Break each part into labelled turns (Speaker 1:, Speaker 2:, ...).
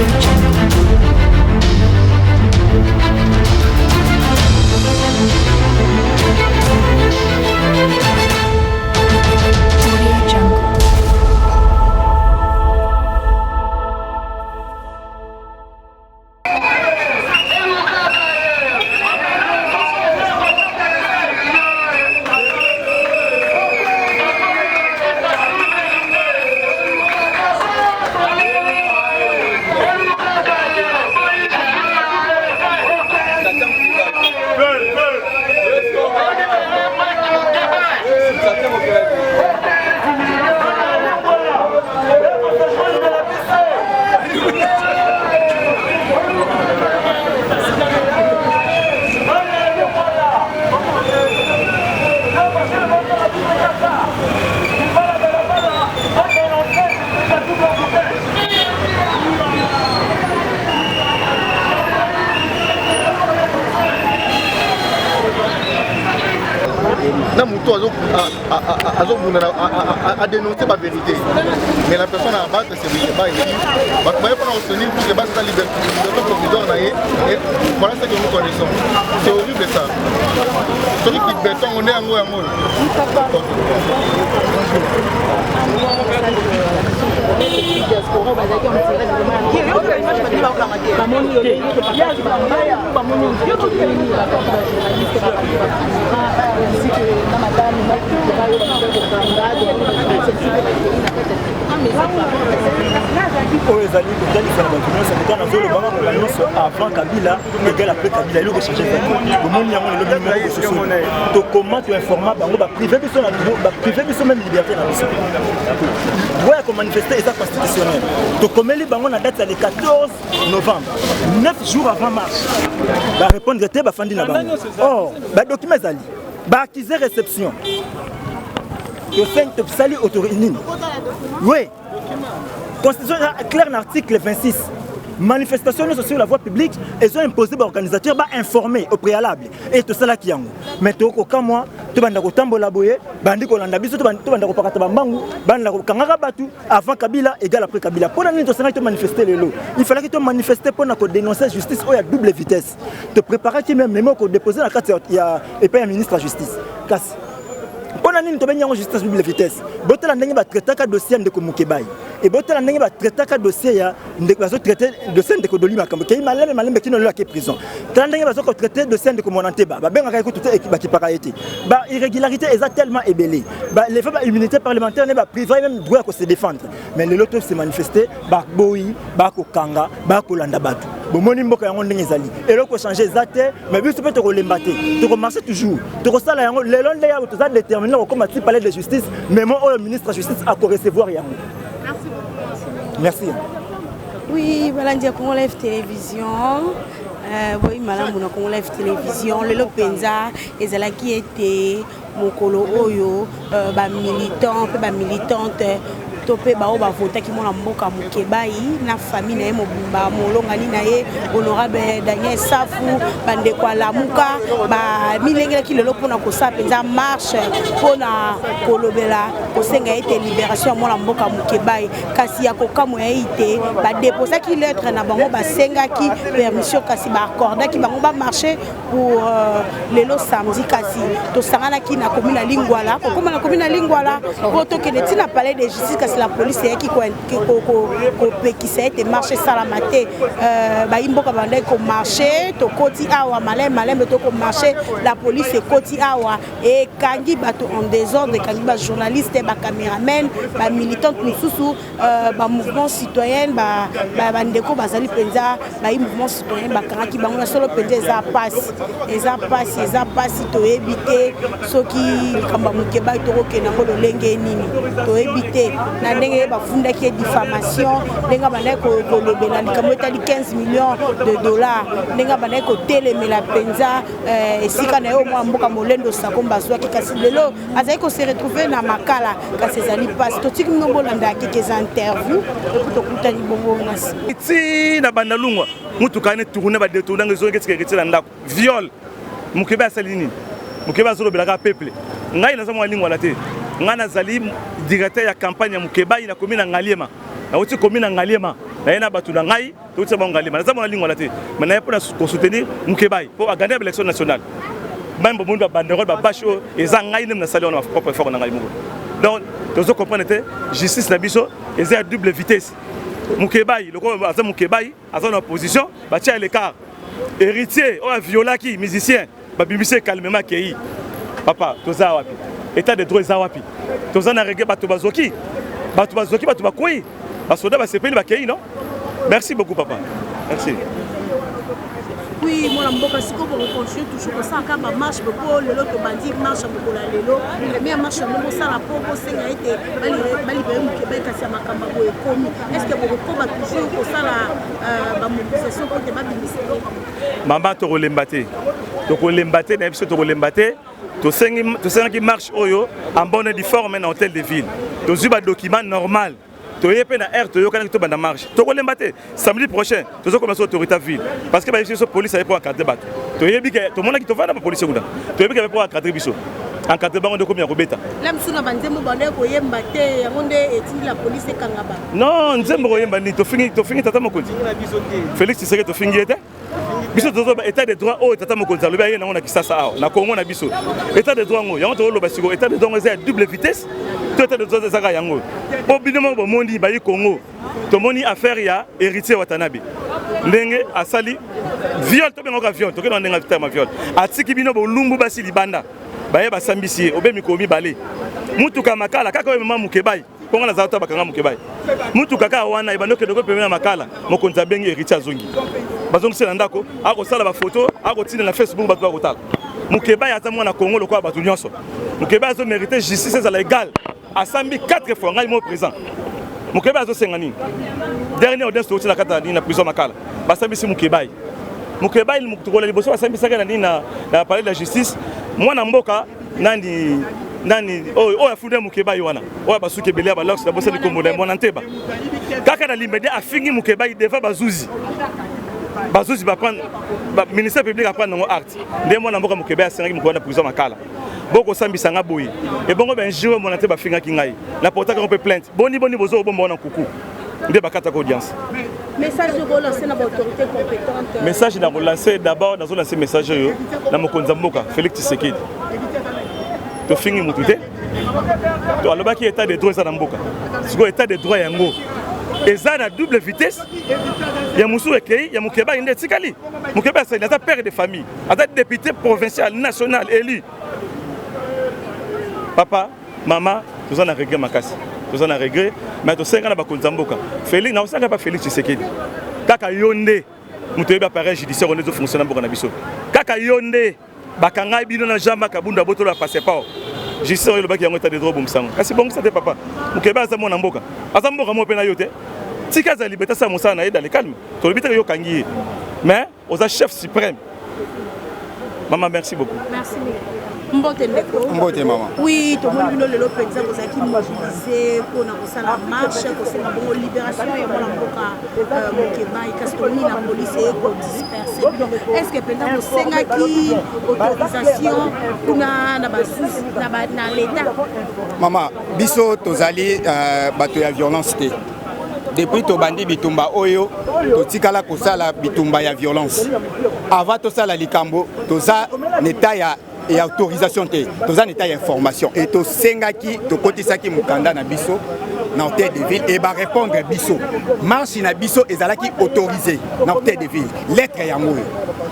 Speaker 1: Audio Jungle. Audio Jungle.
Speaker 2: Na moto azobunda adénonce bavérité, mais la personne à abattre, c'est Mukebayi. Bato baye mpona kosoutenir pour que basala liberté provisoire na ye. Et voilà ce que nous connaissons, c'est horrible ça. Soki kibeton yango nde yango yango.
Speaker 3: Diaspora bazalaki en direct, bamoni bamoni bajournaliste, bacaméra, ainsi que na madame
Speaker 4: Oyo ezali kotalisa na bato nyonso moto nazolobanga moka nyonso: avant Kabila égal après Kabila. Eloko change ezali, bomoni yango lelo, bino moko bososoli. Tokoma toinforma bango, baprive biso, baprive biso même liberté na biso. Droit ya komanifeste eza constitutionnel. Tokomeli bango na date ya le 14 novembre, 9 jours avant marche, barépondre te, bafandi na bango. Or badocument ezali, baaccusé réception. Tosali autorité nini? Oui, constitution eza claire na article 26: manifestation nyonso sur la voie publique ezo imposer baorganisateur bainformer au préalable. E tosalaki yango, mais tokokamwa, tobanda kotambola boye, bandi kolanda biso, tobanda kopakata bambangu, banda kokangaka bato. Avant Kabila égal après Kabila. Mpona nini tosengaki tomanifeste lelo? Il fallaki tomanifeste mpona kodénoncer justice oyo ya double vitesse. Topréparaki même memo kodépose na kati ya epai ya ministre ya Justice. Kasi mpona nini tobengi yango justice double vitesse? Botala ndenge batraitaka dossier ya ndeko Mukebayi e, botala ndenge batraitaka dossier ya ndeko, bazotraite dossier ya ndeko Doli Makambo kei malembe malembe kino lelo ake prison. Tala ndenge bazokotraite dossier ya ndeko Mwana Nteba, babengaka ye kutu te, bakipaka ye te. Ba irrégularité eza tellement ebele, balever baimmunité parlementaire ne, baprive même droit ya kose défendre. Mais lelo to se manifester, baboyi, bakokanga, bakolanda bato. Bomoni mboka yango ndenge ezali, eloko change eza te. Mais biso mpe tokolemba te, tokomarche toujours, tokosala yango. Lelo nde yabo toza déterminé kokóma ti palais de justice. Memo oyo, ministre ya Justice akorecevoir yango. Merci.
Speaker 5: Oui, balandi ya Congo Live Télévision, boyi malamu na Congo Live Télévision. Lelo mpenza ezalaki ete mokolo oyo bamilitant mpe bamilitante to mpe baoyo bavotaki mwana mboka Mukebayi na famille na ye mobimba, molongani na ye honorable Daniel Safu, bandeko alamuka bamilengelaki lelo mpona kosala mpenza marche mpona kolobela, kosenga ete libération ya mwana mboka Mukebayi. Kasi ya kokamwa ya ye te, badeposaki lettre na bango, basengaki permission, kasi baaccordaki bango bamarche pour lelo samedi. Kasi tosanganaki na commune ya Lingwala, kokóma na commune ya Lingwala mpo tokende ntina palais de justice, kasi la police eyaki kopekisa ete marche esalama te. Bayi mboka bandaki komarche, tokoti awa malembe malembe, tokomarche, la police ekoti awa, ekangi bato en désordre, ekangi bajournaliste, bacameraman, bamilitante mosusu, bamouvement citoyenne, bandeko bazali mpenza bayi mouvement citoyen, bakangaki bango. Na solo mpenza eza pasi, eza pasi, eza pasi. Toyebi te soki likambo ya Mukebayi tokokende yango lolenge nini, toyebi te. Na ndenge bafundaki ye diffamation, ndenge abandaki kolobela likambo etali 15 millions de dollars, ndenge abandaki kotelemela mpenza esika na ye mwa mboka Molendo Sakomba azwaki, kasi lelo azali kose retrouve na Makala. Kasi ezali mpasi. Totiki bino bolanda keke eza interview epo tokutani bongo na nsima.
Speaker 6: Ti na banda lungwa, mutuka ane tourne, badetourne yango, ezongi etika etie na ndako. Viol, Mokebe asali nini? Mokebe azolobelaka peuple. Ngai naza mwa Lingwala te, ngai nazali directeur ya campagne ya Mukebayi. Nakomi na Ngaliema, nauti komi na Ngaliema. Naye na bato na ngai, tokotisa bango Ngaliema. Naza mwana Lingwala te, mais naye mpona kosoutenir Mukebayi mpo agagner élection nationale. Même bomoni babanderole, babâche oyo eza ngai nde nasali wana, propre effort na ngai moko. Donc tozo comprendre te, justice na biso eza ya double vitesse. Mukebayi, lokola aza Mukebayi, aza na opposition, batia l'écart. Héritier oyo aviolaki musicien, babimisi calmement, akei. Papa, toza wapi? État de droit eza wapi? Toza na regret. Bato bazoki, bato bazoki, bato bakwei, basoda basepeli, bakei. Non, merci beaucoup papa, merci.
Speaker 5: Oui, mwana mboka, sikoyo bokocontinue toujours kosala kaka bamarche? Mpo lelo tobandi marche ya mokolo ya lelo, première marche yango bosala mpo bosenga ete balibérer Mukebayi, kasi ya makambo boye ekomi. Est ce que bokokoba toujours kosala bamobilisation mpo te babimisa eloko?
Speaker 6: Mama, tokolemba te, tokolemba te na biso, tokolemba te. Tosengaki marche oyo en bonne et due forme na hôtel de ville. Tozwi badocument normal, toye mpe na aire toyokanaki tobanda marche. Tokolemba te. Samedi prochain tozokoma so autorité ville, parce que bayebi biso, police aye mpo encadre bato. Toyebi ke tomonaki, tovanda bapolisier kuna, toyebi ke mpo encadre biso, encadre bango nde komi ya kobeta.
Speaker 5: La mosusu na banzembo banda koyemba te, yango nde etindi la police ekanga bato.
Speaker 6: Non, nzembo koyemba nini? Tofingi, tofingi tata mokonzi Félix Tshisekedi? Tofingi ye te. Biso tozoloba état de droit oyo tata mokonzi alobi aye nango na Kisasa awa na Kongo na biso. État de droit ngo yango tozoloba sikoyo, état de droit ngo eza ya double vitesse to état de droit ezaka yango? Mpo bino moko bomoni, bayi Congo, tomoni affaire ya Héritier Watanabe, ndenge asali viol, tobengaka viol, tokenda ndenge terme viol, atiki bino bolumbu basi libanda, baye basambisi ye obe mikolo 2. Mutuka makala kaka oyo mama Mukebayi, mponga nazala to bakanga Mukebayi, mutuka kaka wana ebandi okende ko pembeni ya Makala. Mokonzi abengi Héritier, azongi, bazongisi na ndako, akosala bafoto, akotinda na Facebook, bato bakotala. Mukebayi aza mwana Congo lokola bato nyonso. Mukebayi azomérite justice ezala égale. Asambi 4 fois, ngai mo présent. Mukebayi azosenga nini? Dernière audience touti na kati na nini, na prison Makala, basambisi Mukebayi. Mukebayi tokola liboso basambisaki na nini, na palais de la justice. Mwana mboka nani nani oyo oyo afundi ya Mukebayi wana, oyo basuki ebele ya balox, nabosani kombo na mwana Nteba, kaka na Limete, afingi Mukebayi devant bazuzi. Bazuzi baprendre, ministère public aprendre yango acte. Nde mwana mboka Mukebayi asengaki mokolo na prison Makala: bokosambisa nga boye, ebongo bainjure mwana te bafingaki ngai, naportaki yango mpe plainte. Boni boni bozo kobomba wana nkuku? Nde bakataka audience.
Speaker 5: Message okolancer na baautorité compétente?
Speaker 6: Message na kolancer, d'abord nazolancer message oyo na mokonzi ya mboka Félix Tshisekedi. Tofingi mutu te. To alobaki état de droit eza na mboka. Sikoyo état de droit yango eza na double vitesse. Ya mosusu ekei, ya Mukebayi nde etikali. Mukebayi asali, aza père de famille, aza député provincial, national élu. Papa, mama, toza na regret makasi, toza na regret, mais tosenga na bakonzi ya mboka Félix, na osanga pa Félix Tshisekedi, kaka yo nde moto oyebi appareil judiciaire oyo ezofonctionne na mboka na biso. Kaka yo nde bakangai bino na Jean Marc Kabund, abotolo ya passeport. Justice oyo elobaki yango état de droit, obongisa yango, kasi bongisa te. Papa, Mokebe aza mwana mboka, aza mboka moko mpe na yo te. Tika aza liberté, asala mosala na ye dans le calme. Tolobi te yokangi ye, mais oza chef suprême. Mama, merci beaucoup.
Speaker 5: Merci. Mbote ndeko.
Speaker 2: Mbote mama.
Speaker 5: Oui, tomoni bino lelo mpenza bozalaki mobilisé mpona kosala marche, kosenga bongo libération ya mwana mboka Mukebayi, kasi tomoni na police eye kodisperse. Est ce que mpenza bosengaki autorisation kuna na basusi na l'état?
Speaker 7: Mama, biso tozali bato ya violence te. Depuis tobandi bitumba oyo, totikala kosala bitumba ya violence. Avant tosala likambo, toza na état ya autorisation te, toza na état ya information e tosengaki, tokotisaki mokanda na biso na hôtel de ville e barépondre biso. Marche na biso ezalaki autorisé na hôtel de ville. Lettre yango oyo.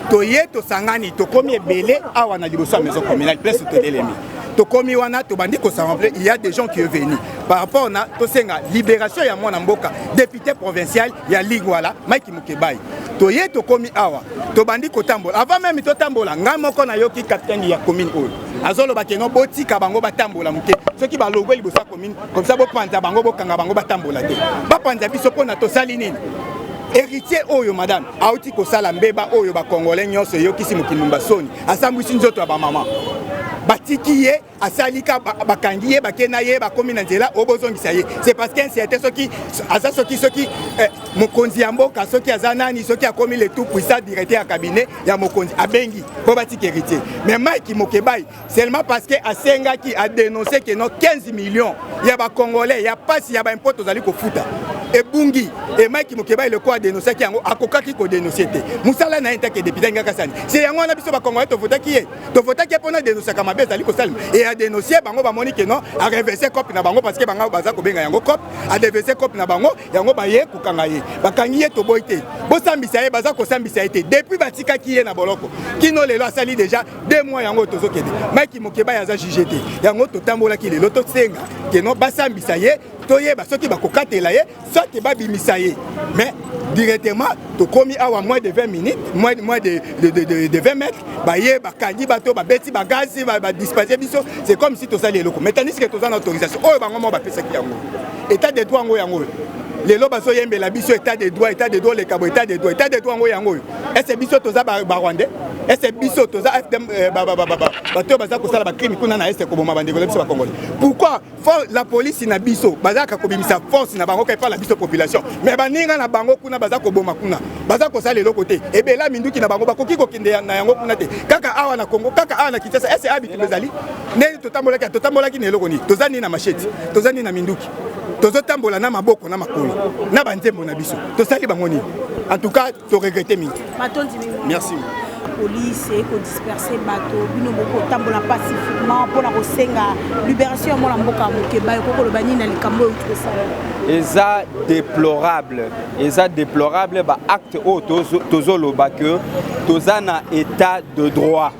Speaker 7: Toye, tosangani, tokomi ebele awa na liboso ya maison communale, place totelemi. Tokomi wana, tobandi kos'assembler. Il y a des gens qui est venu par rapport na tosenga libération ya mwana mboka, député provincial ya Lingwala, Mike Mukebayi. Toye, tokomi awa, tobandi kotambola. Avant même totambola, ngai moko nayoki capitaine ya commune oyo azoloba keno botika bango batambola moke, soki balongwe liboso ya commune comme ça, bopanza bango, bokanga bango, batambola te. Bapanza biso mpona tosali nini? Héritier oyo, madame, auti kosala mbeba oyo bacongolais nyonso eyokisi mokili basoni. Asambwisi nzoto ya bamama, batiki ye, asalika, bakangi ye, bake na ye, bakomi na nzela oyo bozongisa ye. C'est parce qu'un certain soki aza soki mokonzi ya mboka, soki aza nani, soki akomi le tout puissant, directeur ya cabinet ya mokonzi abengi mpo batika héritier. Mais Mike Mukebayi, seulement parce que asengaki, adénonce ke no 15 millions ya bacongolais ya pasi ya baimpôt tozali kofuta. Ebungi e Mike Mukebayi lokola adenosaki yango, akokaki kodenonse te. Mosala na ye ntake député alingaki asali se yango wana. Biso bakongolais tovotaki ye, tovotaki ye mpona adenosaka mabe ezali kosalema e adenonse bango. Bamoni ke non, arenverse cope na bango, parce que bango baza kobenga yango cope. Arenverse cope na bango, yango baye kokanga ye. Bakangi ye, toboyi te, bosambisa ye. Baza kosambisa ye te depuis batikaki ye na boloko kino lelo. Asali déjà 2 mois yango tozokende. Mike Mukebayi aza juge te. Yango totambolaki lelo, tosenga ke non, basambisa ye, toyeba soki bakokatela ye, soit babimisa ye. Mais directement tokomi awa, moins de 20 minutes, moins de 20 mètres, baye bakangi bato, babeti bagazi, badisperse biso. C'est comme si tosali eloko, mais tandis que toza na autorisation oyo bango moko bapesaki yango. État de droit yango, yango oyo lelo bazoyembela biso: état de droit, état de droit, lekabo, état de droit, état de droit yango, yango oyo. Ese biso toza barwandais? Ese biso toza bato oyo baza kosala bacrime kuna na Est, koboma bandeko na biso bacongolais? Pourquoi la police na biso bazalaka kobimisa force na bango epa na biso population, mais baninga na bango kuna baza koboma, kuna baza kosala eloko te? Ebela minduki na bango bakoki kokende na yango kuna te, kaka awa na Congo, kaka awa na Kinshasa. Ese awa bitumba ezali ndenge totambolaki, totambolaki na eloko nini? Toza nini na machette? Toza nini na minduki? Tozotambola na maboko na makolo na banzembo na biso. Tosali bango nini? En tout cas, toregrete mingi. Merci.
Speaker 5: Police ekodisperse bato, bino bokotambola pacifiquement mpona kosenga libération ya mwana mboka Mukebayi. Okokoloba nini na likambo oyo kosala?
Speaker 8: Eza déplorable, eza déplorable baacte oyo. Tozoloba ke toza na état de droit.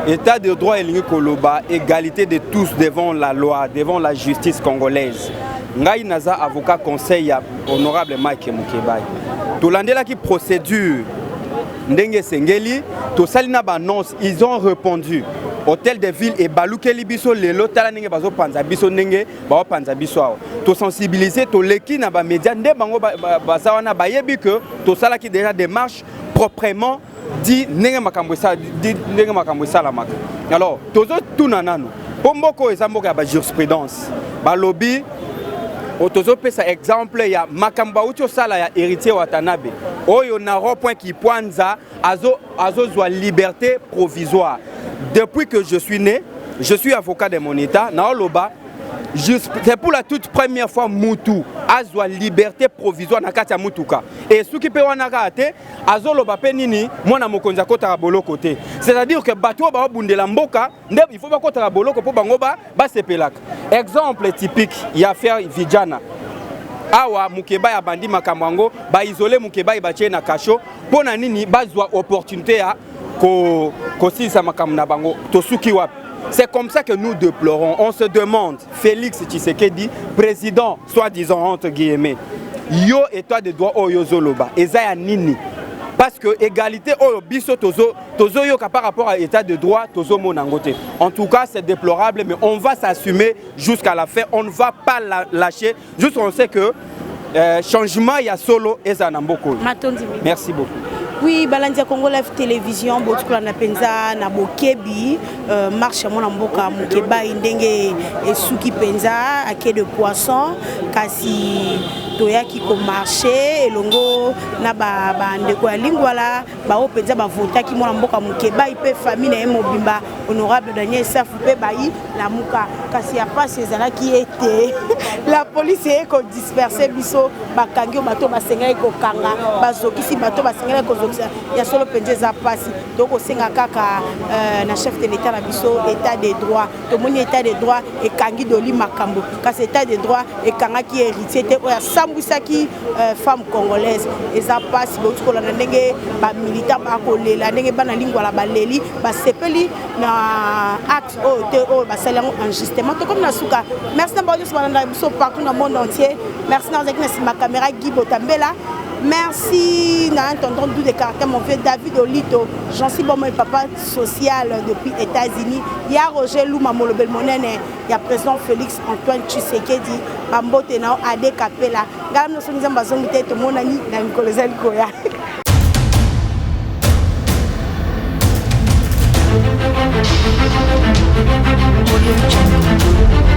Speaker 8: État de droit elingi koloba égalité de tous devant la loi, devant la justice congolaise. Ngai naza avocat conseil ya honorable Mike Mukebayi. Tolandelaki procédure ndenge esengeli, tosali na baannonce, ils ont répondu. Hôtel de ville ebalukeli biso lelo. Tala ndenge bazopanza biso, ndenge baopanza biso awa. Tosensibilize, toleki na bamédia nde bango baza wana, bayebi ke tosalaki déjà démarche proprement dit, ndenge makambo ndenge makambo esalamaka. Alors tozotuna nanu, mpo mboka oyo eza mboka ya bajurisprudence. Balobi, tozopesa exemple ya makambo bauti osala ya Héritier Watanabe oyo na rond point Kipwanza, azozwa liberté provisoire. Depuis que je suis né, je suis avocat de mon état, naoloba c'est pour la toute première fois mutu azwa liberté provisoire na kati ya mutuka. E soki mpe wana kaka te, azoloba mpe nini? Mwana mokonzi akɔtaka boloko te. C'est-à-dire que bato oyo baobundela mboka nde il faut bakɔtaka boloko mpo bango basepelaka. Exemple typique ya affaire Vijana awa, Mukebayi abandi makambo yango, baisole Mukebayi, batie na cachot. Mpo na nini? Bazwa opportunité ya kosilisa makambo na bango. Tosuki wapi? C'est comme ça que nous déplorons. On se demande, Félix Tshisekedi, président soi-disant entre guillemets, yo état de droit oyo ozoloba eza ya nini? Parce que égalité oyo biso tozoyoka par rapport à état de droit, tozomona yango te. En tout cas, c'est déplorable, mais on va s'assumer jusqu'à la fin. On ne va pas la lâcher juste. On sait que changement ya solo eza na mboka oyo. Merci beaucoup.
Speaker 5: Oui, balandi ya Congo Live Télévision, botukolanda mpenza na bokebi marche ya mwana mboka Mukebayi ndenge esuki mpenza ake de poisson. Kasi toyaki komarche elongo na bandeko ya Lingwala, bao mpenza bavotaki mwana mboka Mukebayi mpe famille na ye mobimba, honorable Daniel Safu mpe bayi Lamuka. Kasi ya mpasi ezalaki ete la police eye kodisperse biso. Bakangi oyo bato basengaki kokanga, bazokisi bato basengelaki kozokisa. Ya solo mpenza eza mpasi. Tokosenga kaka na chef de l'état na biso, état de droit. Tomoni état de droit ekangi Doli Makambo, kasi état de droit ekangaki Héritier te oyo asambwisaki femme congolaise. Eza mpasi. Bauti kolanda ndenge bamilitant bakolela, ndenge bana Lingwala baleli, basepeli na acte oyo te, oyo basali yango injustement. Tokomi na suka. Merci na bango nyonso balanda biso partout na monde entier. Merci na ozalaki na nsima caméra, Guy Botambela. Merci na un doux de caractère, mon vieux David Olito, Jancy Bomo, papa social depuis États-Unis. Ya Roger Luma Molobel Monene, ya président Félix Antoine Tshisekedi, bambote na Ade Kapela. Ngala nyonso nzambe azongi te, tomonani na mikolo ezali koya.
Speaker 1: Audio Jungle.